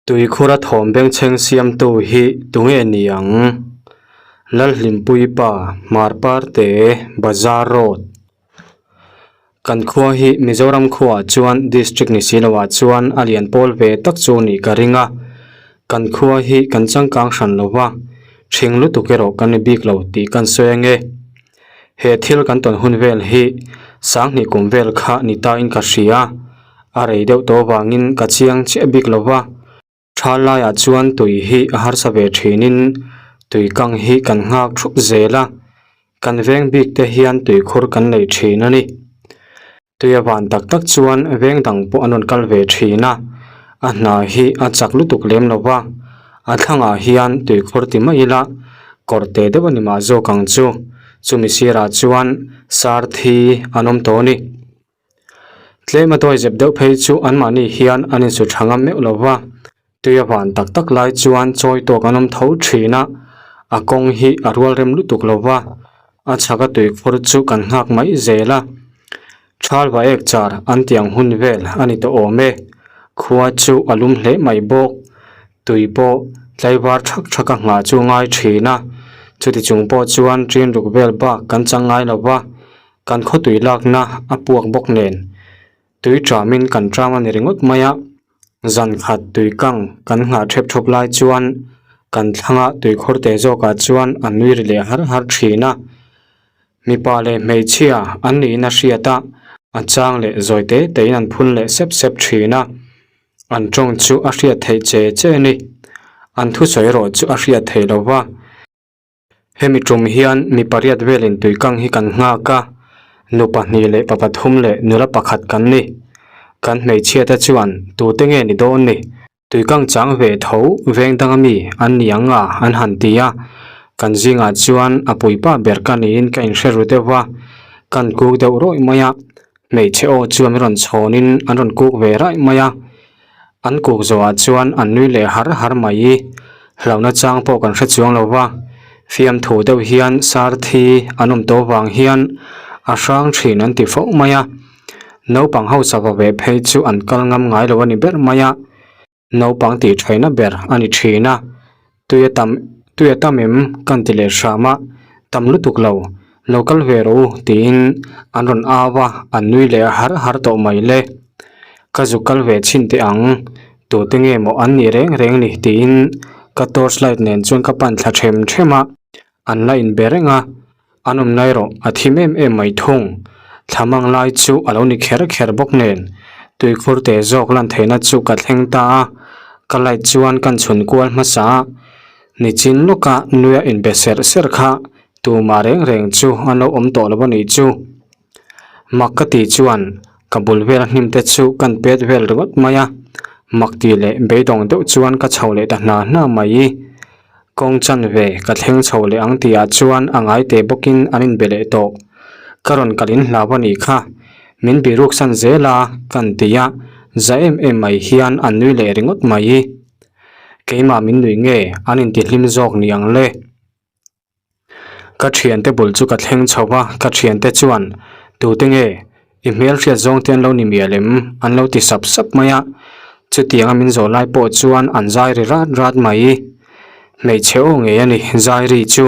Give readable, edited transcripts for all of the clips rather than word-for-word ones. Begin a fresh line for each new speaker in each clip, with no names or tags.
Tuikhura thawm bengchheng siamtu hi tunge ni ang? Lalhlimpuii pa, Hmarparte, Bazar Road. Kan khua hi Mizoram khuaah chuan District ni si loah chuan a lian pawl ve tak chu nih ka ring a. Kan khua hi kan changkang hran lo va, ṭhing lutuk erawh kan ni bik lo tih kan sawi ange. He thil kan tawn hun vel hi Sanghnih kum vel kha ni tain ka hria. A rei deuh tawh vangin ka chiang chiah bik lo va, tha laiah chuan tui hi a harsa ve thinin tui kang hi kan nghak thup zel a, kan veng bik te hian tuikhur kan nei thin a ni. Tui a van tak tak chuan veng dang pawh an rawn kal ve thin a, a hna hi a chak lutuk lem lo va, a thlangah hian tuikhur ti mai ila kawr te deuh a ni mah zawk ang chu, chumi sirah chuan sar thi an awm tawh a ni. Tlem a dawi zep deuh phei chu anmahni hian an insu tha ngam meuh lo va, tui a van tak tak lai chuan chawi tawk an awm tho thin a, a kawng hi a rual rem lutuk lo va, a chhak a tuikhur chu kan nghak mai zel a. Thal va ek char an tiang hun vel a ni tawh awm e, khua chu a lum hle mai bawk, tui pawh tlaivar thak thak a nghah chu ngai thin a, chuti chung pawh chuan ṭin ruk vel bak kan chang ngai lo va. Kan khawtui lakna a puak bawk nen tui ṭamin kan ṭam a ni ringawt mai a, zan khat tui kang kan nghah ṭhep ṭhup lai chuan kan thlanga tuikhur te zawkah chuan a nui ri leh har har ṭhin a. Mipa leh hmeichhia an niin a hriat a, a chang leh zawi te tein an phun leh sep sep ṭhin a, an ṭawng chu a hriat theih che che a ni. An thusawi erawh chu a hriat theih lo va. Hemi tum hian mi pariat velin tuikang hi kan nghak a, nu pahnih leh pa pathum leh nula pakhat kan ni. Kan hmeichhia te chuan tute nge ni dawn ni? Tuikang chang ve tho veng danga mi an ni ang a an han ti a, kan zingah chuan a puipa ber ka niin ka inhre ru deuh va, kan kuk deuh rawih mai a, hmeichhe aw chuan min rawn chhawnin an rawn kuk ve raih mai a. An kuk zawhah chuan an nui leh har har mai. Hlauhna chang pawh kan hre chuang lo va, fiamthu deuh hian sar thi an awm tawh vang hian a hrang thin an ti fo mai a. Naupang hausa va ve phei chu an kal ngam ngai lo a ni ber mai a, naupang tih thaina ber a ni thin a. Tui a tam tui a tam em kan ti leh hram a, tam lutuk lo, lo kal ve rawh u tiin an rawn au a, an nui leh har har tawh mai le. Ka zuk kal ve chhin teh ang, tute nge maw an nih reng reng ni tiin ka torch light nen chuan ka pan thla them them a, an la inbe reng a, an awm lai erawh a thim em em mai thung. Thla mang lai chu a lo ni kher kher bawk nen tuikhur te zawk lan theihna chu ka thleng ta a, ka light chuan kan chhun kual hmasa a, nichin lawka nuia inbe serh serh kha tumah reng reng chu an lo awm tawh lo a nih chu. Mak ka tih chuan ka bul vel hnim te chu kan pet vel ringawt mai a, mak tih leh beidawng deuh chuan ka chho leh ta hna hna mai. Kawng chanve ka thleng chho leh ang tihah chuan a ngai teh bawkin an inbe leh tawh. Ka rawn kal in hlau a nih kha, min biruk san zel a kan ti a, za em em mai hian an nui leh ringawt mai. Keimah min nui nge an intihlim zawk ni ang le. Ka thiante bul chu ka thleng chho va, ka thiante chuan, Tute nge? I hmel hriat zawng te an lo ni mial em? An lo ti sap sap mai a. Chutianga min zawh lai pawh chuan an zai ri rat rat mai. Hmeichhe aw ngei a ni zai ri chu.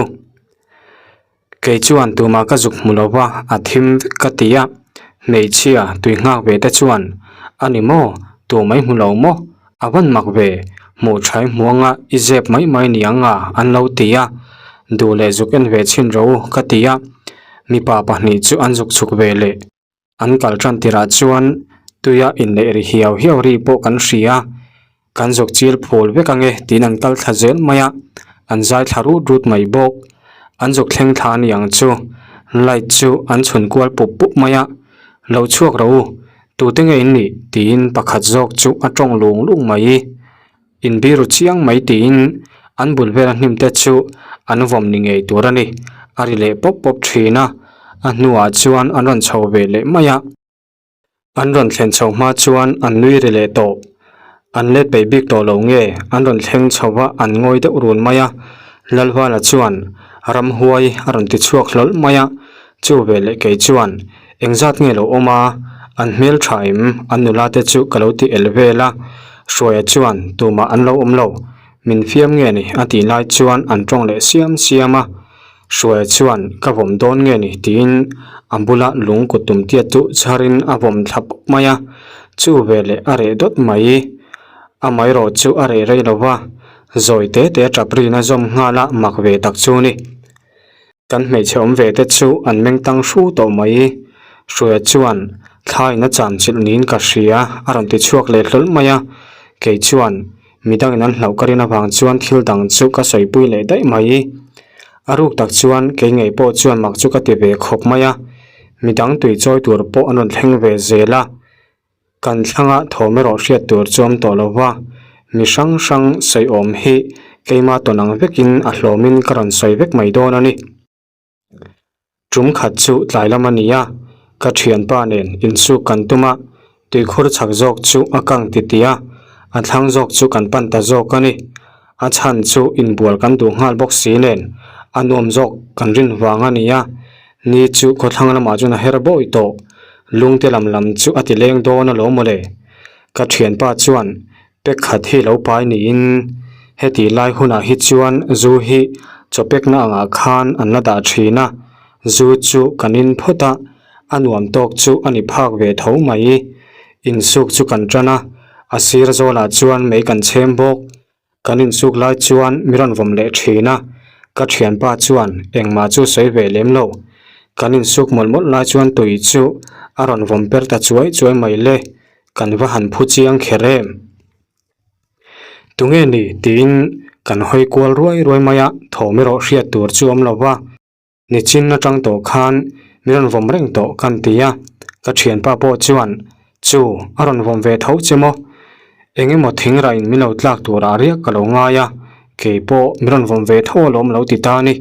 Kei chuan tumah ka zuk hmu lo va, a thim vek ka ti a. Hmeichhia tui nghak ve te chuan, A ni maw? Tu mai hmu lo maw? A van mak ve, hmuh thaih hmuanga i zep mai mai ni ang a, an lo ti a. Duh leh zuk en ve chhin rawh u, ka ti a. Mipa pahnih chu an zuk chhuk ve leh. An kal tan tirah chuan tuia inneih ri hiau hiau ri pawh kan hria. Kan zuk chil phul vek ange tiin an kal thla zel mai a, an zai thla rut rut mai bawk. An zuk thleng thla a ni ang chu, light chu an chhun kual pup pup mai a. Lo chhuak rawh u, Tute nge in nih? tiin pakhat zawk chu a tawng lung lung mai. In biru chiang mai tiin an bul vela hnim te chu an vawm ni ngei tur a ni. A ri leh pawp pawp thin a, a hnuah chuan an rawn chho ve leh mai a. An rawn thlen chho hma chuan an nui ri leh tawh. An let peih bik tawh lo nge an rawn thleng chho va an ngawi deuh run mai a. Lalvala chuan ramhuai a rawn ti chhuak hlawl mai a, chu veleh kei chuan Engzat nge lo awm a, an hmel tha em? An nula te chu ka lo ti el vel a. Hruaia chuan tumah an lo awm lo, min fiam nge ni a tih lai chuan an tawng leh siam siam a. Hruaia chuan ka vawm dawn nge ni tiin a bula lung kut tum tiat chu chharin a vawm thla pawp mai a, chu veleh a reh dawt mai. Amaherawh chu a reh rei lo va, zawi te te a tap rin a zawm nghal a mak ve tak chu ni. Kan hmeichhe awm ve te chu an meng tang hru tawh mai. Hruaia chuan thla in a chan chilh niin ka hria a rawn ti chhuak leh hlawl mai a, kei chuan midangin an hlauh ka rin avang chuan thil dang chu ka sawipui leh daih mai. A ruk tak chuan kei ngei pawh chuan mak chu ka ti ve khawp mai a, midang tui chawi tur pawh an rawn thleng ve zel a. Kan thlangah thawm erawh hriat tur chu awm tawh lo va, mi hrang hrang sawi awm hi keima tawn ang vekin a hlawmin ka rawn sawi vek mai dawn a ni. Tum khat chu tlai lam a ni a, ka thianpa nen insuk kan tum a, tuikhur chhak zawk chu a kang titih a, a thlang zawk chu kan pan ta zawk a ni. A chhan chu inbual kan duh nghal bawk si nen a nuam zawk kan rin vang a ni a, ni chu khawthlang lamah chuan a her bawi tawh, lungte lam lam chu a ti leng dawn alawm mawle. Ka thianpa chuan pek khat hi lo pai niin heti lai hunah hi chuan zu hi chaw pekna angah khan an la dah thin a, zu chu kan in phawt a, a nuam tawk chu a ni phak ve tho mai. Insuk chu kan tan a, a sir zawlah chuan mei kan chhem bawk. Kan insuk lai chuan mi rawn vawm leh thin a, ka thianpa chuan engmah chu sawi ve lem lo. Kan insuk mawlh mawlh lai chuan tui chu a rawn vawm per ta chuai chuai mai le, kan va han phu chiang kher em. Tunge ni tiin kan hawi kual ruai ruai mai a, thawm erawh hriat tur chu awm lo va. Nichin atang tawh khan min rawn vawm reng tawh kan ti a, ka thianpa pawh chuan chu a rawn vawm ve tho che maw? Eng emaw thing rah in min lo tlak tur ah riak ka lo ngai a, kei pawh min rawn vawm ve tho alawm lo ti ta a ni.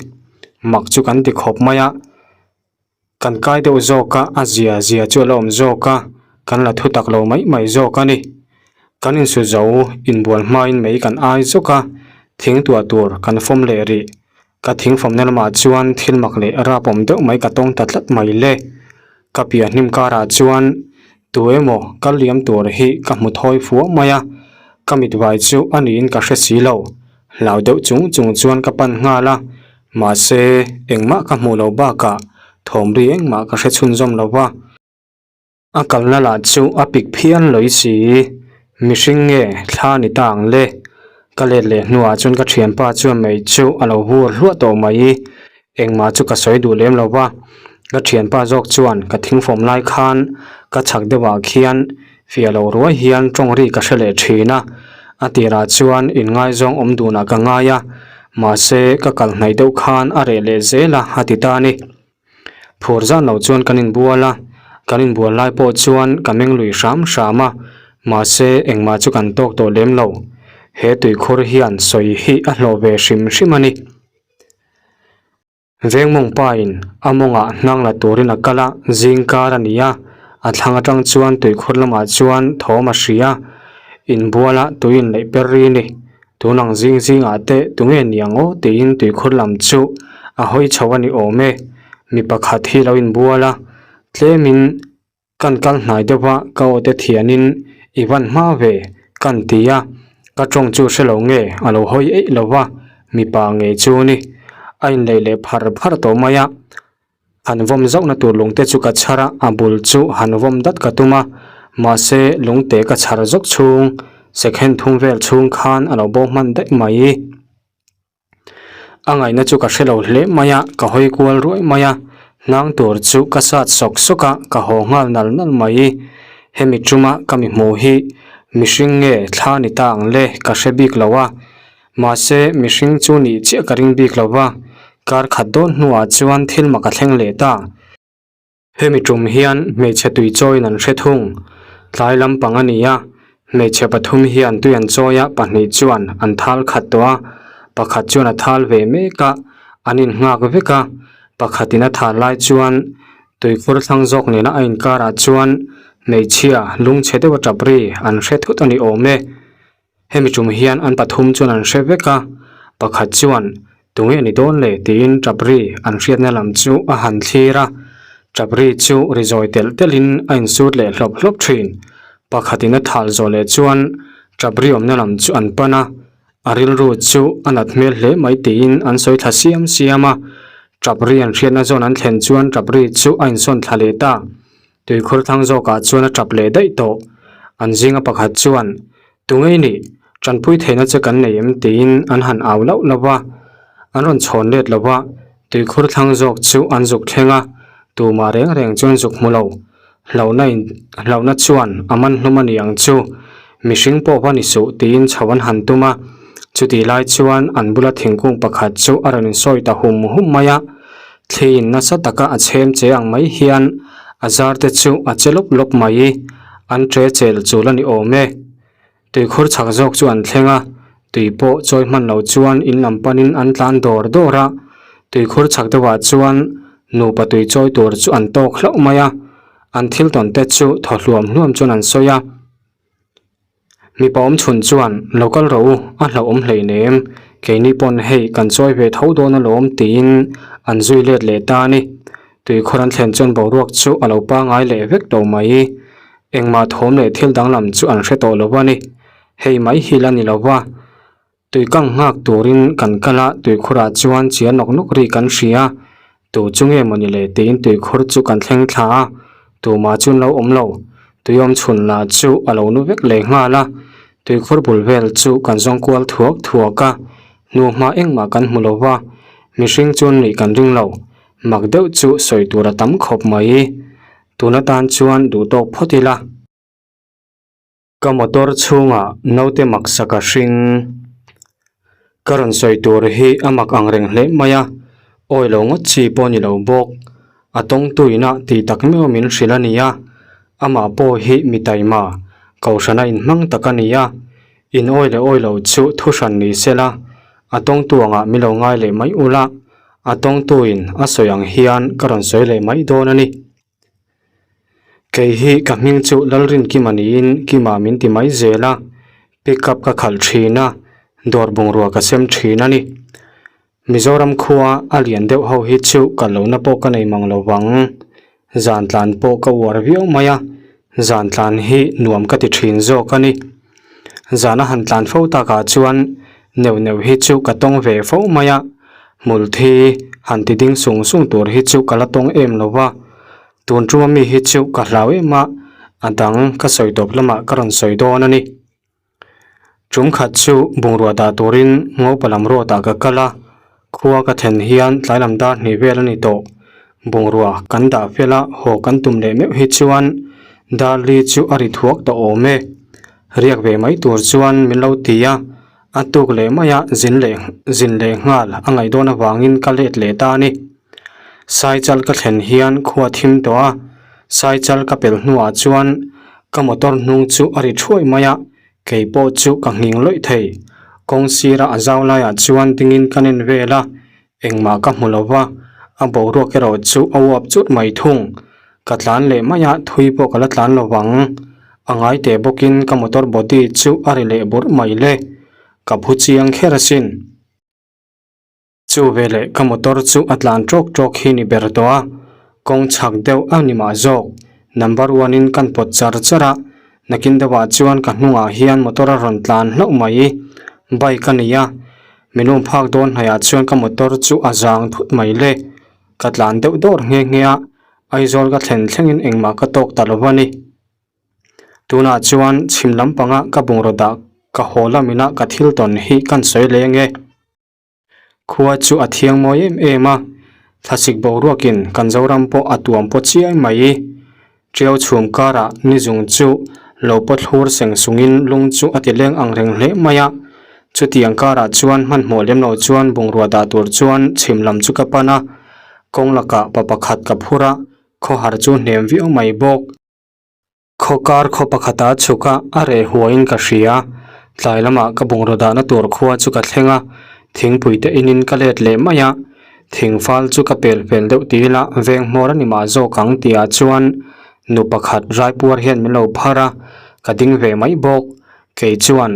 Mak chu kan ti khawp mai a, kan kai deuh zawk a, a zia zia chu a la awm zawk a, kan la thu tak lo mai mai zawk a ni. Kan insu zo inbual hmain mei kan ai zawk a, thing tuah tur kan fawm leh rih. Ka thingfawmna lamah chuan thil mak leh rap awm deuh mai ka tawng ta tlat mai le. Ka piah hnim karah chuan tu emaw kal liam tur hi ka hmu thawi fuah mai a, ka mit vai chu a niin ka hre si lo. Hlau deuh chung chung chuan ka pan nghal a, mahse engmah ka hmuh loh bakah thawm ri engmah ka hre chhunzawm lo va. A kalna lah chu a pik phian lawih si. Mihring nge thla ni ta ang le? Ka let leh hnuah chuan ka thianpa chuan mei chu a lo vur hluah tawh mai. Engmah chu ka sawi duh lem lo va. Ka thianpa zawk chuan ka thingfawm lai khan ka chhak deuhah khian fiah loh ruai hian tawng ri ka hre leh thin a. A tirah chuan inngaizawng awm dunah ka ngai a, mahse ka kal hnaih deuh khan a reh leh zel a, a ti ta a ni. Phur zan lo chuan kan inbual a, kan inbual lai pawh chuan ka meng lui hram hram a, mahse engmah chu kan tawk tawh lem lo. He tuikhur hian sawi hi a hlawh ve hrim hrim a ni. Vengmawng pain a mawngah hnang la turin a kal a, zing kar a ni a, a thlang atang chuan tuikhur lamah chuan thawm a hria, inbuala tui inleih per ri a ni. Tun ang zing zingah te tunge ni ang aw tiin tuikhur lam chu a hawi chho a ni awm e. Mi pakhat hi lo inbual a, tlemin kan kal hnai deuh a, ka aw te thianin i van hma ve kan ti a, ka tawng chu hre lo nge a lo hawi eih lo va, mipa ngei chu ni. A inleih leh phar phar tawh mai a. Han vawm zauhna tur lungte chu ka chhar a, a bul chu han vawm dat ka tum a, mahse lungte ka chhar zawk chhung second thum vel chhung khan a lo bo hman daih mai. A ngaihna chu ka hre lo hle mai a, ka hawi kual ruai mai a, hnang tur chu ka sat sawk sawk a, ka haw nghal nal nal mai. Hemi tuma ka mi hmuh hi mihring nge thla ni ta ang le ka hre bik lo a, Mahse, mihring chu nih chiah ka ring bik lo va, kar khat dawn hnuah chuan thil mak a thleng leh ta. Hemi tum hian hmeichhe tui chawiin an hre thung. Tlai lampang a ni a, hmeichhe pathum hian tui an chawi a, pahnih chuan an thal khat tawh a, pakhat chuan a thal ve mek a, an innghak vek a, pakhatin a thal lai chuan tuikhur thlang zawk nena a inkarah chuan hmeichhia lungchhe deuh a tap ri an hre thut a ni awm e. Hemi tum hian an pathum chuan an hre vek a, pakhat chuan tunge ni dawn le tiin tap ri an hriatna lam chu a han thlir a, tap ri chu ri zawi telh telhin a insut leh hlawp hlawp thin. Pakhatin a thal zawh leh chuan Tap ri awmna lam chu an pan a, a rilru chu a nat hmel hle mai tiin an sawi thla siam siam a. Tap ri an hriatna zawn an thlen chuan tap ri chu a insawn thla leh ta. Tuikhur thlang zawkah chuan a tap leh daih tawh. An zinga pakhat chuan, Tungei nih, tanpui theihna che kan nei em? tiin an han au lauh lauh a. An rawn chhawn let lo va, tuikhur thlang zawk chu an zuk thleng a, tumah reng reng chuan zuk hmu lo. Hlauhna in hlauhna chuan a man hlum a ni ang chu, mihring pawh va ni suh tiin chho an han tum a. Chutih lai chuan an bula thingkung pakhat chu a rawn insawi ta hum hum mai a. Thliin nasa taka a chhem che ang mai hian a zar te chu a che lawp lawp mai. An ṭe chel chul a ni awm e. Tuikhur chhak zawk chu an thleng a, tui pawh chawi hman lo chuan in lam panin an tlan dawr dawr a. Tuikhur chhak deuhah chuan nupa tui chawi tur chu an tawk hlauh mai a, an thil tawn te chu thaw hluam hluam chuan an sawi a. Mipa awm chhun chuan, Lo kal rawh u, a hlauhawm hleinem, keini pawn hei kan chawi ve tho dawn alawm tiin an zui let leh ta a ni. Tuikhur an thlen chuan boruak chu a lo pangai leh vek lo mai. Engmah thawm leh thil danglam chu an hre tawh lo a ni. Hei mai hi la ni lo va, tui kang nghak turin kan kal a, tuikhurah chuan chia nawk nawk ri kan hria. Tu chu nge mawni le tiin tuikhur chu kan thleng thla a, tumah chu an lo awm lo. Tui awm chhun lah chu a lo nu vek leh nghal a, tuikhur bul vel chu kan zawng kual thuak thuak a, hnuhma engmah kan hmu lo va, mihring chu an nih kan ring lo. Mak deuh chu sawi tur a tam khawp mai. Tun atan chuan duh tawk phawt ila. Ka motor chhungah naute maksak a hring. Ka rawn sawi tur hi a mak ang reng hle mai a, awi lo ngawt chi pawh ni lo bawk. A tawngtu inah tih tak meuh min hrilh a ni a, amah pawh hi mi taima, kohhrana inhmang tak a ni a. In awi leh awi lo chu thu hran ni sela, a tawngtu angah mi lo ngai leh mai ula, a tawngtuin a sawi ang hian ka rawn sawi leh mai dawn a ni. Kei hi ka hming chu Lalrinkima niin Kima min ti mai zel a, pick up ka khalh thin a, dawr bungrua ka sem thin a ni. Mizoram khua a lian deuh ho hi chu kal lohna pawh ka nei mang lo vang. Zan tlan pawh ka uar viau mai a, zan tlan hi nuam ka ti thin zawk a ni. Zan a han tlan fo takah chuan neuh neuh hi chu ka tawng ve fo mai a, hmul thi han ti ding sung sung tur hi chu ka la tawng em lo va. Tun tuma mi hi chu ka hlau em a, a dang ka sawi tawp lamah ka rawn sawi dawn a ni. Tum khat chu bungrua dah turin Ngopa lam road ah ka kal a, khua ka thlen hian tlai lam dar hnih vel a ni tawh. Bungrua kan dah fel a, haw kan tum leh meuh hi chuan dar li chu a ri thuak tawh awm e. Riak ve mai tur chuan min lo ti a, a tuk leh mai a zin leh zin leh nghal a ngaih dawn avangin ka let leh ta a ni. Saichal ka thlen hian khua thim tawh a, Saichal ka pel hnuah chuan ka motor hnung chu a ri thuai mai a, kei pawh chu ka nghing lawih thei. Kawng sira a zau laiah chuan dingin ka nen vel a, engmah ka hmu lo va, a boruak erawh chu a uap chut mai thung. Ka tlan leh mai a, thui pawh ka la tlan lo vang. A ngai teh bawkin ka motor body chu a ri leh burh mai le. Ka phu chiang kher asin. Chu veleh ka motor chu a tlan tawk tawk hi ni ber tawh a, kawng chhak deuh a ni mah zawk. Number one in kan pawt char char a, nakin deuhah chuan ka hnungah hian motor a rawn tlan hlauh mai. Bike a ni a, min um phak dawn hnaihah chuan ka motor chu a zang thut mai le. Ka tlan deuh dawr nghe nghe a, Aizawl ka thlen thlengin engmah ka tawk ta lo a ni. Tunah chuan chhim lampanga ka bungraw dah ka haw lamina ka thil tawn hi kan sawi leng e. Khua chu a thiang mawi em em a, thlasik boruakin kan Zoram pawh a tuam paw chiai mai. Tiau chhum karah ni zung chu lo paw thlur seng sungin lung chu a ti leng ang reng hle mai a. Chutiang karah chuan hmanhmawh lem lo chuan bungrua dah tur chuan chhim lam chu ka pan a, kawng lakah pa pakhat ka phur a, khawhar chu hnem viau mai bawk. Khawkar khaw pakhata chhuk a, a reh huaiin ka hria. Tlai lamah ka bungraw dahna tur khua chu ka thleng a, thingpui te inin ka let leh mai a. Thingfal chu ka pel fel deuh ti ila veng hmawr a ni mah zawk ang tihah chuan nu pakhat raipuar hian min lo phar a, ka ding ve mai bawk. Kei chuan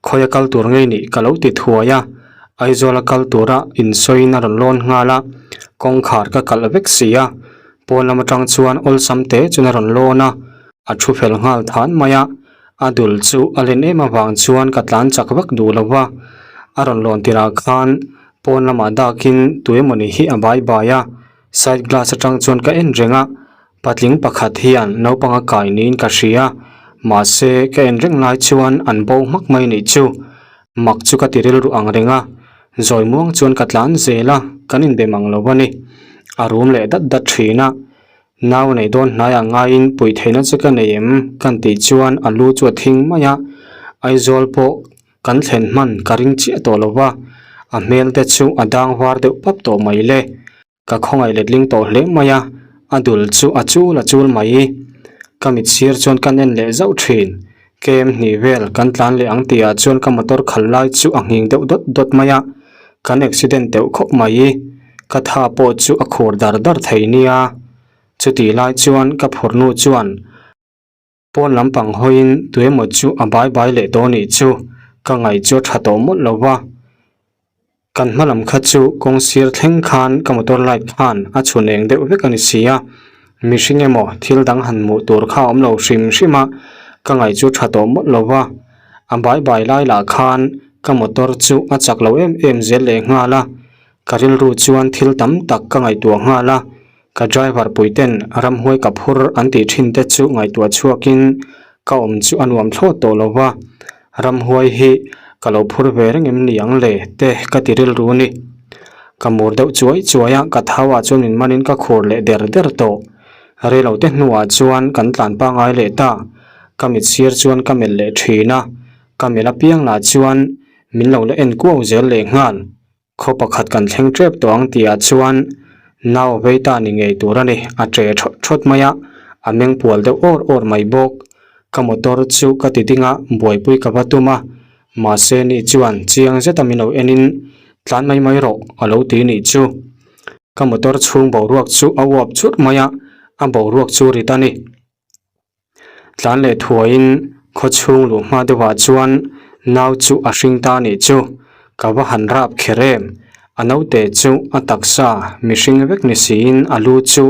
khawia kal tur ngei nih ka lo ti thuai a, Aizawla kal tura insawiin a rawn lawn nghal a, kawngkhar ka kalh vek si a. Pawn lam atang chuan awlsam te chuan a rawn lawn a, a thu fel nghal than mai a. A dul chu a len em avang chuan ka tlan chak vak duh lo va, a rawn lawn tirah khan pawn lamah dakin tuemawni hi a bai bai a, side glass atang chuan ka en reng a, patling pakhat hian naupang a kai niin ka hria, mahse ka en reng lai chuan an bo hmak mai nih chu, mak chu ka ti rilru ang reng a, zawi muang chuan ka tlan zel a, kan inbe mang lo a ni, a rum leh dat dat thin a. Nau nei dawn hnaiah ngaiin puih theihna che ka nei em? Kan tih chuan a lu chu a thing mai a, Aizawl pawh kan thlen hman ka ring chiah tawh lo va, a hmel te chu a dang var deuh pap tawh mai le. Ka khawngaih letling tawh hle mai a, a dul chu a chul a chul mai. Ka mit sir chuan kan en leh zauh thin. Kem hnih vel kan tlan leh ang tihah chuan ka motor khal lai chu a nghing deuh dawt dawt mai a, kan accident deuh khawp mai. Ka tha pawh chu a khur dar dar thei nia. Chutih lai chuan ka phurnu chuan pawn lampang hawiin tuemaw chu a bai bai leh tawh nih chu ka ngaih chu a tha tawh mawlh lo va. Kan hma lam kha chu kawng sir thleng khan ka motor light khan a chhun eng deuh vek a ni si a, mihring emaw thil dang han hmuh tur kha a awm lo hrim hrim a, ka ngaih chu tha tawh mawlh lo va, a bai bai lai lah khan ka motor chu a chak lo em em zel leh nghal a, ka rilru chuan thil tam tak ka ngaihtuah nghal a, ka driver puiten ramhuai ka phur an tih thin te chu ngaihtuah chhuakin ka awm chu a nuam thlawt tawh lo va, ramhuai hi ka lo phur ve reng em ni ang le te ka ti rilru a ni. Ka mur deuh chuai chuai a, ka thau ah chuan min manin ka khur leh der der tawh. Reilo te hnuah chuan kan tlan pangai leh ta, ka mit sir chuan ka melh leh thin a, ka melh apiang lah chuan min lo la en kuau zel leh nghal. Khaw pakhat kan thleng tep tawh ang tihah chuan nau a vei ta ni ngei tur a ni, a che thawt thawt mai a, a meng pual deuh awr awr mai bawk. Ka motor chu ka ti ding a, buaipui ka va tum a, mahse ni chuan chiang zeta min lo enin tlan mai mai rawh a lo ti nih chu. Ka motor chhung boruak chu a uap churh mai a, a boruak chu rit a ni. Tlan leh thuaiin khaw chhung luh hma deuhah chuan nau chu a hring ta nih chu ka va han rap kher em. A naute chu a taksa mihring vek ni siin a lu chu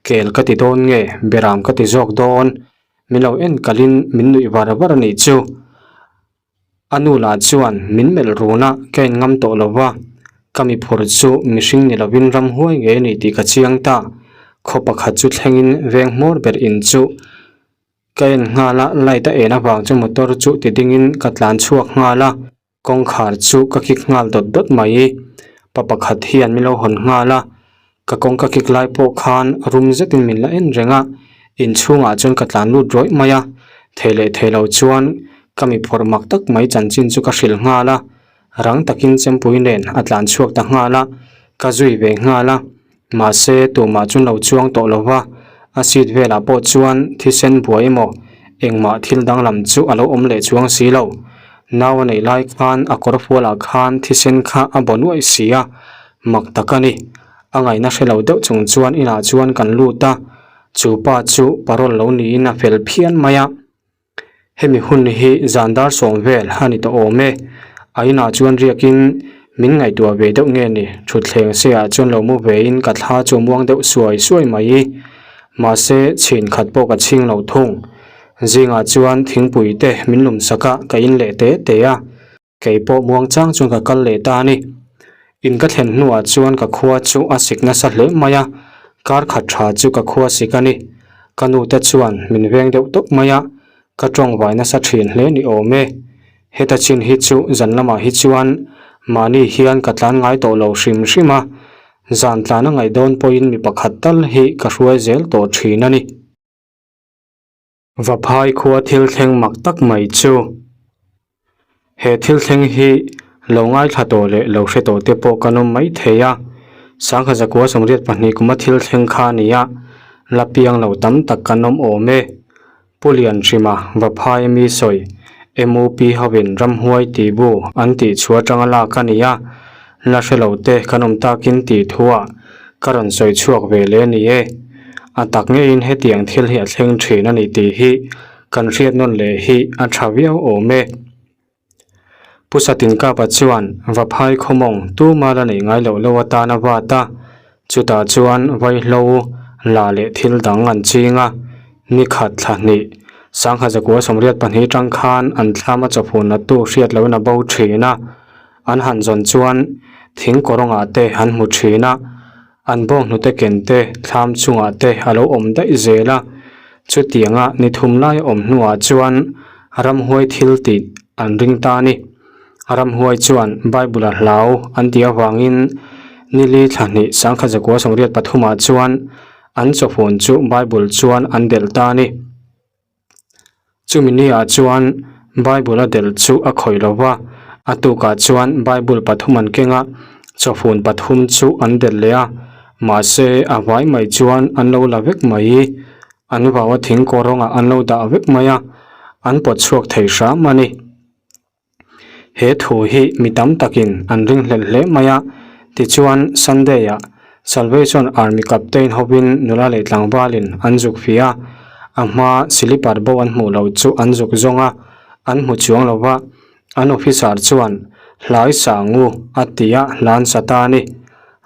kel ka ti dawn nge beram ka ti zawk dawn. Min lo en kalhin min nuih var var a nih chu. A nu lah chuan min melh run a, ka en ngam tawh lo va, ka mi phur chu mihring ni lovin ramhuai ngei a ni tih ka chiang ta. Khaw pakhat chu thlengin veng hmawr ber in chu ka en nghal a, light a en avang chu motor chu ti dingin ka tlan chhuak nghal a, kawngkhar chu ka kik nghal dawt dawt mai. Pa pakhat hian min lo hawn nghal a, ka kawngka kik lai pawh khan rum zetin min la en reng a, inchhungah chuan ka tlan lut rawih mai a, thei leh thei lo chuan ka mi phawrh mak tak mai chanchin chu ka hrilh nghal a, rang takin chempui nen a tlan chhuak ta nghal a, ka zui ve nghal a, mahse tumah chuan lo chuang tawh lo va, a seat velah pawh chuan thisen buai emaw engmah thil danglam chu a lo awm leh chuang si lo, nau a neih lai khan a kawr fualah khan thisen kha a baw nuaih si a. Mak tak a ni. A ngaihna hre lo deuh chung chuan inah chuan kan lut a, chu pa chu parole lo niin a fel phian mai a. Hemi hun hi zan dar sawm vel a ni tawh awm e. A inah chuan riakin min ngaihtuah ve deuh nge ni, thutthleng seah chuan lo mu vein ka thla chu muang deuh suai suai mai. Mahse, chhin khat pawh ka chhing lo thung. Zingah chuan thingpui te min lum sak a, ka in leh te te a. Kei pawh muang chang chuan ka kal leh ta a ni. In ka thlen hnuah chuan ka khua chu a sik nasa hle mai a, kar khat tha chu ka khua sik a ni. Ka nu te chuan min veng deuh tawp mai a, ka tawng vai nasa thin hle ni awm e. Heta chin hi chu zan lamah hi chuan mahni hian ka tlan ngai tawh lo hrim hrim a, zan tlan a ngaih dawn pawhin mi pakhat tal hi ka hruai zel tawh thin a ni. Vaphai khua thil thleng mak tak mai chu he thil thleng hi lo ngaithla tawh leh lo hre tawh te pawh kan awm mai thei a, sangha zakua 82 kuma thil thleng kha a ni a, la piang lo tam tak kan awm awm e. Pu Lianhrima Vaphai mi sawi MUP hovin ramhuai tih bu an tih chhuah atanga lak a ni a, la hre lo te kan awm takin tih thuah ka rawn sawi chhuak ve leh a ni e. A tak ngeiin hetiang thil hi a thleng thin a ni tih hi kan hriat nawn leh hi a tha viau awm e. Pu Satinkapa chuan Vaphai khawmawng tuma la neih ngai loh lo atan a vat a, chutah chuan vaihlo la leh thil dang an ching a, ni khat thla hnih. Sangha zakua 82 tang khan an thlama chawphun la tu hriat loin a bo thin a, an han zawn chuan thing kawrawngah te an hmu thin a, an bawnghnute ken te thlam chungah te a lo awm daih zel a. Chutianga ni thum lai a awm hnuah chuan ramhuai thil tih an ring ta a ni. Ramhuai chuan Bible a hlau an tih avangin nili thla hnih sangkhat zakua 83 ah chuan An chawhun chu Bible chuan an delh ta a ni. Chumi niah chuan Bible a delh chu a khawih lo va, a tukah chuan Bible pathum an keng a, chawhun pathum chu an delh leh a, mahse a vai mai chuan an lo la vek mai. An vau a thing kawr rawngah an lo dah vek mai a, an pawt chhuak thei hram a ni. He thu hi mi tam takin an ringhlelh hle mai a, tichuan Sunday-ah Salvation Army Captain hovin nula leh tlangvalin an zuk fih a, a hma silipar bo an hmuh loh chu an zuk zawng a, an hmu chuang lo va, an officer chuan Hlai Sangu a ti a hlan sa ta a ni.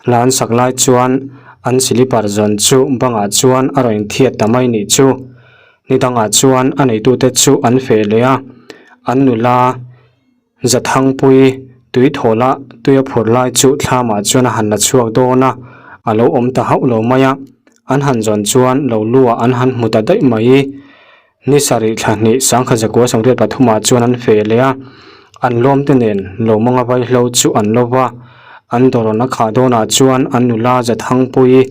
Hlan sak lai chuan an silipar zawn chu bangah chuan a rawn inthiat ta mai nih chu. Ni dangah chuan a neitute chu an feh leh a, an nula Zathangpui tui thawla tui a phur lai chu thlamah chuan a han la chhuak dawn a, a lo awm ta hauh lo mai a, an han zawn chuan lo luah an han hmu ta daih mai. Ni sarih thla hnih sangkhat zakua 83 ah chuan an feh leh a, an lawmte nen Lawmawnga vaihlo chu an lo va, an dawrawn a khah dawnah chuan an nula Zathangpui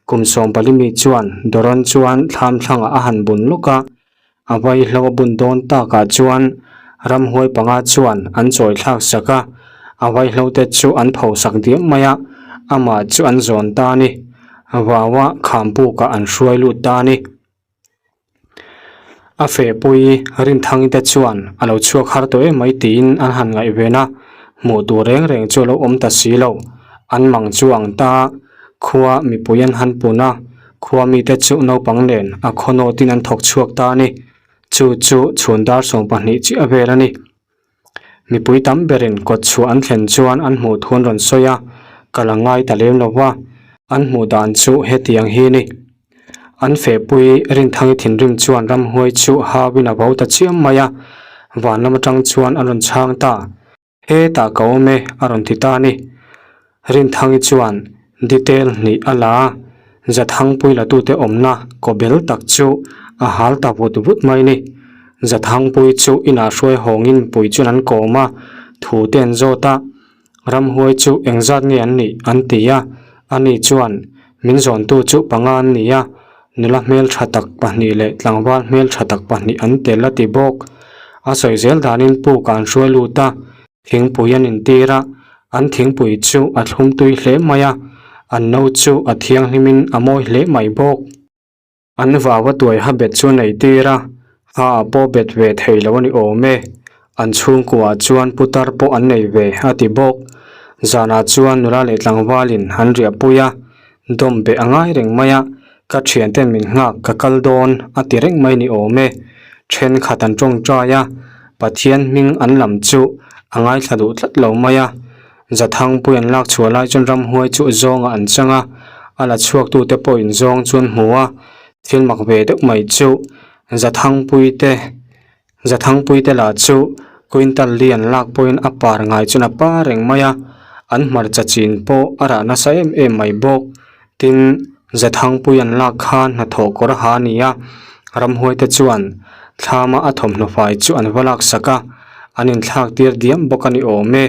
Kum 14 mi chuan Doron chuan thlam thlangah a han bun lawk a, a vaihlo a bun dawn takah chuan ramhuai panga chuan an chawi thlak sak a, a vaihlo te chu an pho sak diam mai a, amah chu an zawn ta a ni. Vaua khampukah an hruai lut ta a ni. A fehpui Rinthangite te chuan a lo chhuak har tawh em mai tiin an han ngaihven a, hmuh tur reng reng chu a lo awm ta si lo. An mang chu ang ta, khua mipui an han pun a, khua mite chu naupang nen a khaw nawtin an thawk chhuak ta a ni. Chu chu chhun dar 12 chiah vel a ni. Mipui tam berin kawt chhuah an thlen chuan an hmuh thu an rawn sawi a, ka la ngai ta lem lo va, an hmuh dan chu hetiang hi a ni. An fehpui Rinthangi thinrim chuan ramhuai chu hauin a vo ta chiam mai a, van lam atang chuan an rawn chhang ta. Hetah ka awm e a rawn ti ta a ni. Rinthangi chuan detail hnih a la a, Zathangpui latute awmna kaw bel tak chu a hal ta vut vut mai ni. Zathangpui chu inah hruai hawngin pui chuan an kawm a, thu te an zawt a, Ramhuai chu engzat nge an nih an ti a, ani chuan min zawntu chu panga an ni a, nula hmeltha tak pahnih leh tlangval hmeltha tak pahnih an tel a ti bawk. A sawi zel danin puk ah an hruai lut a, Thingpui an intir a, an thingpui chu a thlum tui hle mai a, an no chu a thianghlimin a mawi hle mai bawk. An vau a tuai ha bet chu a nei tir a, ha ah pawh bet ve thei lo a ni awm e. An chhungkuah chuan putar pawh an nei ve a ti bawk. Zanah chuan nula leh tlangvalin an riahpui a, dawm beh a ngai reng mai a, ka thianten min nghak ka kal dawn a ti reng mai ni awm e. Thenkhat an tawngtai a, Pathian hming an lam chu a ngaithla duh tlat lo mai a. Zathangpui an lak chhuah lai chuan ramhuai chu zawngah an chang a, a la chhuaktute pawhin zawng chu an hmu a, thil mak ve deuh mai chu Zathangpui te Zathangpui te lah chu quintal li an lak pawhin a par ngai chuan a par reng mai a, an hmarcha chin pawh a rah nasa em em mai bawk. Tin, Zathangpui an lak khan hnathawh kawr a ha a ni a, ramhuai te chuan thlama a thawmhnaw fai chu an va laksak a, an inthlak tir diam bawk a ni awm e.